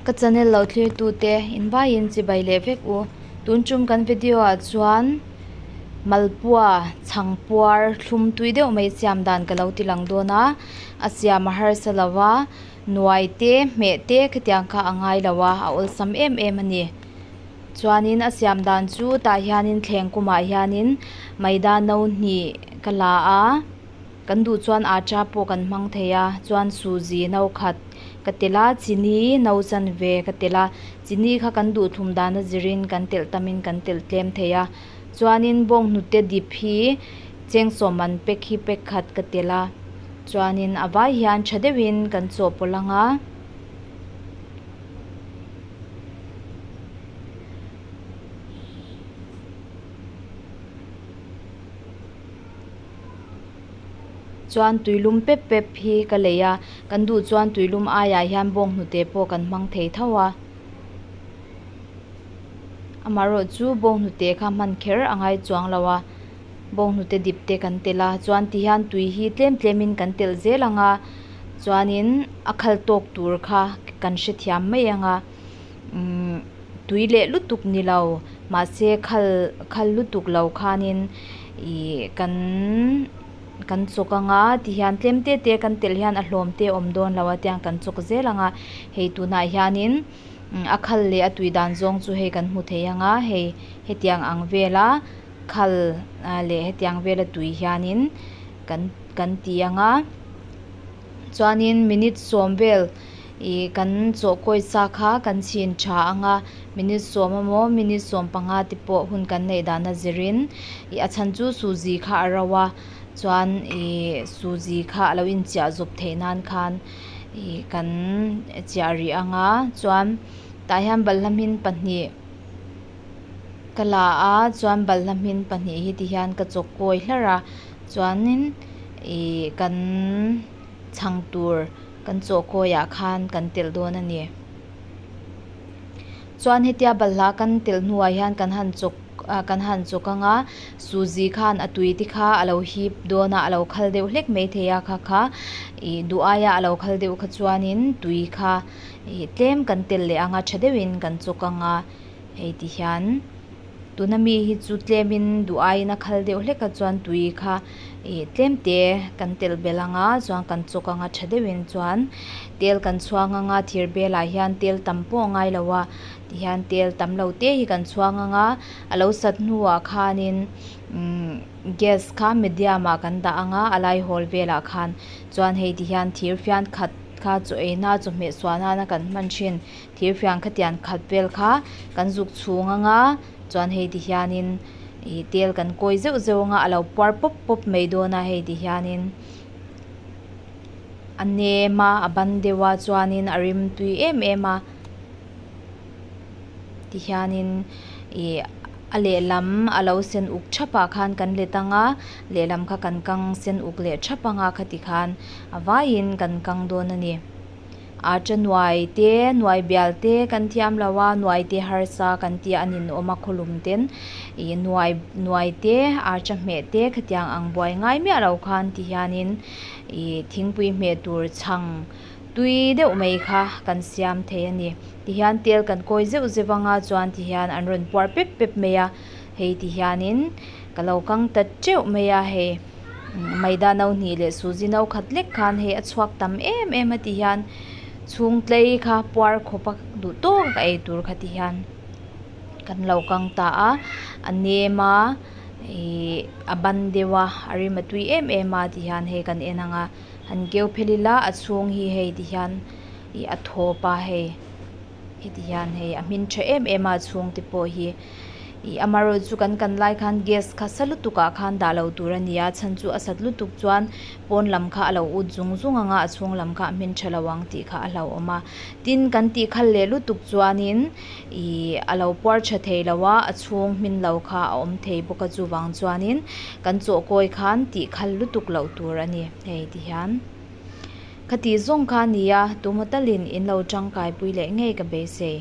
Ka channel lo thlir tute in vaiin chibai leh vek u. Tun tum kan video ah chuan malpua chhang puar thlum tui deuh mai siam dan ka lo ti lang dawn a, a siam a harsa lo a, nuai te hmeh te khitiang kha a ngai lo a, a awlsam em em a ni. Chuanin a siam dan chu tah hianin thleng kumah hianin maida no hnih ka la a. Kan duh chuan acha pawh kan hmang thei a, chuan suzi no khat ka telh a, chini no chanve ka telh a, chini kha kan duh thlum dan a zirin kan telh tamin kan telh tlem thei a, chuanin bawnghnute dip hi cheng sawm an pack hi pack khat ka telh a, chuanin a vai hian tha deuhin kan chawhpawlh ang a. Chuan tuilum pep pep hi ka lei a, kan duh chuan tuilum aiah hian bawnghnute pawh kan hmang thei tho a. Amaherawh chu bawnghnute kha hman kher a ngai chuang lo a, bawnghnute dip te kan telh a, chuan ti hian tui hi tlem tlem in kan telh zel ang a, chuanin a khal tawk tur kha kan hrethiam mai ang a, umm tui leh lutuk ni lo mahse khal khal lutuk lo khanin ih kan kan chawk anga tihian tlem te te kan telh hian a hlawm te a awm dawn lo a tiang kan chawk zel ang a hei tunah hianin a khal leh a tui dan zawng chu hei kan hmu thei ang a hei hetiang ang vela khal leh hetiang vela tui hianin kan kan ti ang a chuanin minute sawm vel ih kan chawhkawi sa kha kan chhin tha ang a minute sawm emaw minute 15 te pawh hun kan neih dan a zirin ih a chhan chu suzi kha a ro a chuan ih suzi kha a lo inchiah zawp theih nan khan ih kan chiah rih ang a chuan tah hian balhla hmin pahnih ka la a chuan balhla hmin pahnih hi ti hian ka chawkkawi hlarh a chuanin ih kan chhang tur kan chawhkawiah khan kan telh dawn a ni. Chuan hetia balhla kan telh hnuah hian kan han chawk ah kan han chawk ang a, suzi khan a tui te kha a lo hip dawn a a lo khal deuh hlek mai thei a kha kha ih duh aia a lo khal deuh kha chuanin tui kha ih tlem kan telh leh ang a tha deuhin kan chawk ang a hei ti hian. Tuna mi hi chu tlemin duh aiin a khal deuh hlek a chuan tui kha ih tlem te kan telh belh ang a chuan kan chawk ang a tha deuhin chuan tel kan chhuang ang a thir belah hian tel tam pawh a ngai lo a tihian tel tam lo te hi kan chhuang ang a a lo sat hnuah khanin umm gas kha medium ah kan dah ang a a lai hawl velah khan chuan hei tihian thir fian khat kha chaw ei na chawhmeh suah nana kan hman thin. Thirfiang khatiang khat vel kha kan zuk chhung anga chuan hei ti hianin ih tel kan kawi zeuh zeuh anga a lo puar pawp pawp mai dawn a hei ti hianin a nem a a ban deuh a chuanin a rim tui em em a ti hianin ih a lehlam a lo sen uk thap ah khan kan let anga lehlam kha kan kang sen uk leh thap anga khati khan a vaiin kan kang dawn a ni. Acha nuai te, nuai bial te kan thiam lo a, nuai te harsa kan tia a ninawm a khawlum ten ih nuai nuai te acha hmeh te khatiang ang buai ngai miah lo khan ti hianin ih thingpui hmeh tur chhang tui deuh mai kha kan siam thei a ni. Ti hian tel kan kawi zeuh zeuh anga chuan ti hian an rawn puar pep pep mai a, hei ti hianin ka lo kang ta teuh mai a hei. Maida no hnih leh suzi no khat lek khan hei a chhuak tam em em a ti hian chhung tlei kha puar khawp a duh tawk a ei tur kha ti hian kan lo kang ta a a nem a ihh a ban deuh a a rim a tui em em a ti hian hei kan en ang a han keu phel ila a chhung hi hei ti hian ih a thawp a hei heti hian hei a hmin tha em em a a chhung te pawh hi. Ih amaherawh chu kan kan lai khan gas kha sa lutuk ah khan dah lo tur a ni a chhan chu a sat lutuk chuan pawn lam kha a lo ut zung zung ang a a chhung lam kha a hmin tha lo ang tih kha a hlauhawm a tin kan tih khal leh lutuk chuanin ih a lo puar tha thei lo a a chhung hmin lo kha a awm thei bawk a chuvang chuanin kan chawhkawi khan tih khal lutuk loh tur a ni hei ti hian khati zawng kha a ni a tuma talin in lo tangkai pui leh ngei ka beisei.